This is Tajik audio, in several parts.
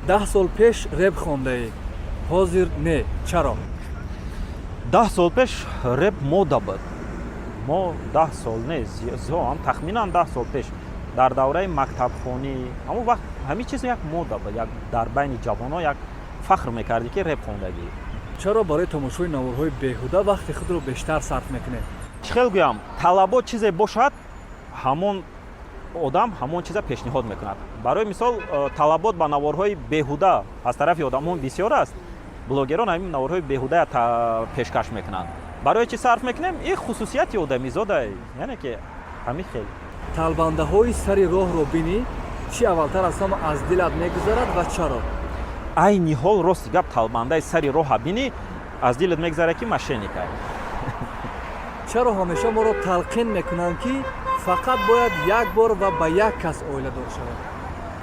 10 сол пеш реп хондаӣ, ҳозир не, чаро? 10 сол пеш реп мода буд. Мо 10 сол не, зиёам, тахминан 10 сол пеш, дар давраи мактабхонӣ, ҳамон вақт ҳамин чиз як мода буд, як дар байни ҷавонҳо як фахр мекардӣ, ки реп хондагӣ. Чаро барои тамошои наворҳои беҳуда вақти худро бештар сарф мекунед? Чӣ хел гӯям, талабот чизе бошад, ҳамон одам ҳамон чиза пешниҳод мекунад. Барои мисол, талабот ба наворҳои беҳуда аз тарафи одамон бисёр аст. Блогерон ҳамин наворҳои беҳуда пешкаш мекунанд. Барои чӣ сарф мекунем? Ин хусусияти одамизода, яъне ки ҳамин хел. Талбандаҳои сари роҳро бинӣ, чӣ аввалтар аз ҳама аз дилат мегузарад ва чаро? Айни ҳол, рости гап, талбандаи сари роҳа бинӣ, аз дилат мегузарад, ки мошенник а. Чаро ҳамеша моро талқин мекунанд, ки фақат бояд як бор ва ба як кас оиладор шавад?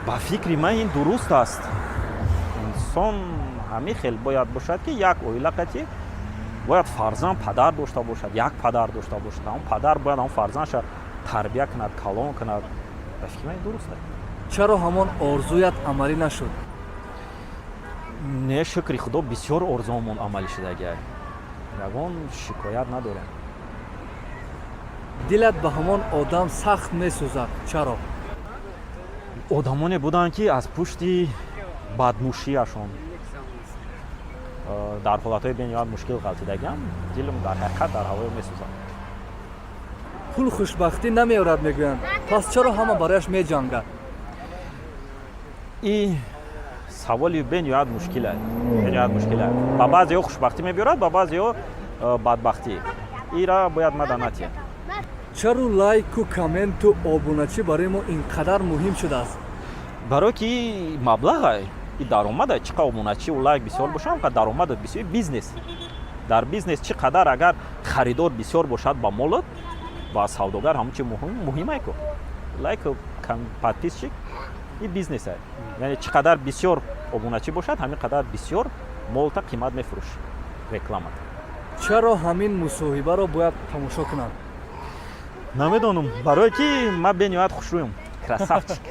Ба фикри ман, ин дуруст аст. Инсон ҳамин хел бояд бошад, ки як оила қатӣ бояд фарзанд, падар дошта бошад, як падар дошта бошад. Ҳамон падар бояд ҳамон фарзандша тарбия кунад, калон кунад. Ба фикри ман, ин дуруст аст. Чаро ҳамон орзуят амалӣ нашуд? Не, шукри Худо, бисёр орзуомон амалӣ шудагиай, ягон шикоят надорем. Дилат ба ҳамон одам сахт месӯзад, чаро? Одамоне буданд, ки аз пушти баднӯшиашон дар ҳолатҳои бениҳоят мушкил ғалтидагиам. Дилам дар ҳақиқат дар ҳавоё месӯзад. Пул хушбахтӣ намеорад, мегӯянд, пас чаро ҳама барояш меҷангад? И саволи бениҳоят мушкила, бениҳоят мушкила. Ба баъзеҳо хушбахтӣ мебиёрад, ба баъзеҳо бадбахтӣ. Ира бояд мада натиҳем. Чаро лайку, комменту обуначӣ барои мо ин қадар муҳим шудааст? Барое ки маблағай и даромада. Чӣ қадр обуначиву лайк бисёр бошад, ҳам қадр даромадат бисёр. Бизнес, дар бизнес чӣ қадар агар харидор бисёр бошад ба молот, ба савдогар ҳамон чи муҳимай ку. Лайк, подписчик и бизнесай, яъне чӣ қадар бисёр обуначӣ бошад, ҳамин қадар бисёр молта қимат мефурӯшӣ, рекламат. Чаро ҳамин мусоҳибаро бояд тамошо кунанд? Намедонам, барое ки ман бениҳоят хушрӯям, красавчик.